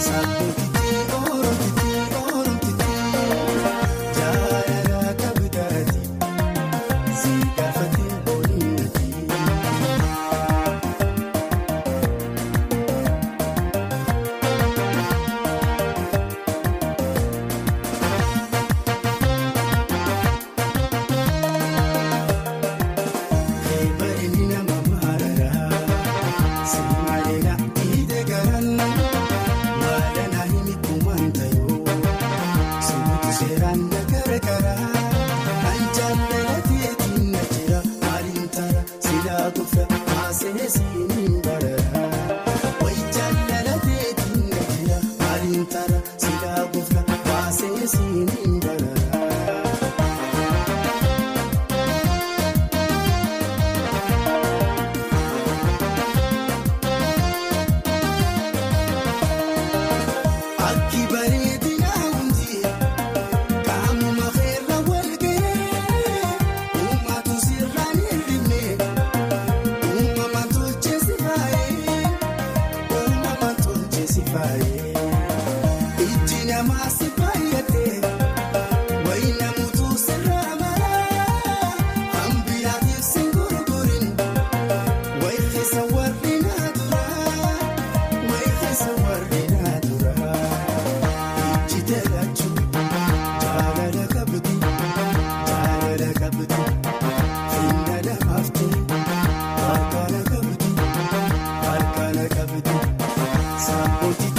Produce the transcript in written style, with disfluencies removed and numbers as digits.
Sabbootitti oromtitti oromtitti jaalala kabitaati si gaafate boonati. Eebbali nama maararaa simaalela dhiite garan maalana himi kumaan tayoo suutu seeraan na gargaaraa anjaalala teetiin na jira maaliin tara silaa gufra maasee siiniin bararaa wayi jaalala teetiin na jira maaliin tara silaa gufra maasee siiniin bararaa. Akki bareedina hundi qaamuma keerra wal ga'ee uummatu sirraan hir'ifne uumama tolchee si faayee uumama tolchee si faayee ijji namaa si fayyadee wayi namoota sirraa maraa hambiraatiif si gurgurin wayi keessa warri na duraa wayi keessa warri na duraa. Ijji teelachuu jaalala qabdi jaalala qabdi finna lamaafte harkaana qabdi harkaana qabdi saaphooti.